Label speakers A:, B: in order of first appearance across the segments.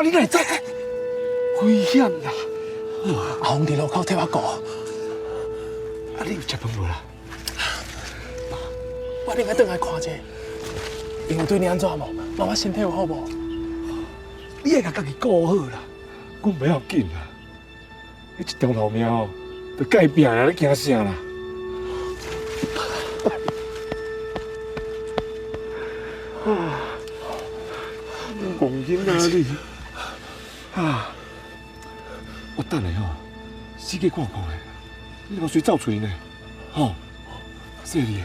A: 啊，你哪會知？危險啦！
B: 阿紅佇路口替我顧。
A: 啊，你有食飯無啦？
B: 我應該轉來看者，𪜶有對你按怎無？媽媽身體有好無？
A: 你愛共家己顧好啦，阮袂要緊啦。彼一條老命哦，就改變啦，你驚啥啦？啊，戇囡仔你！啊，我等下吼，四界看看的，你予隨走出去呢？吼，細膩的。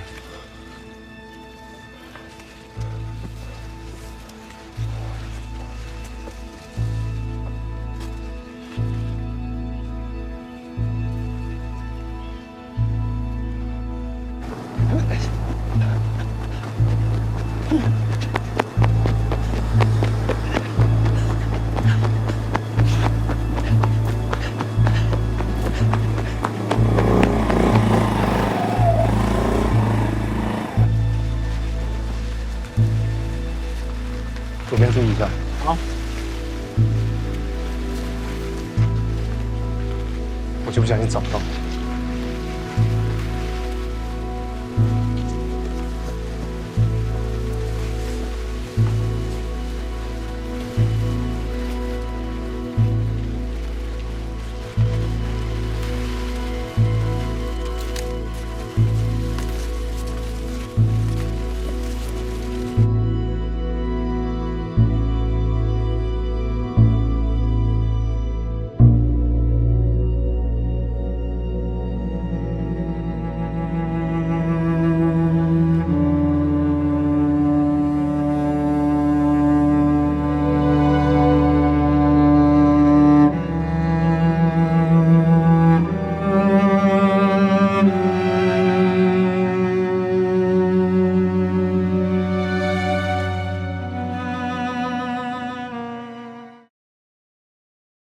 C: 左邊注意一下。
B: 好。
C: 我就不相信找不到。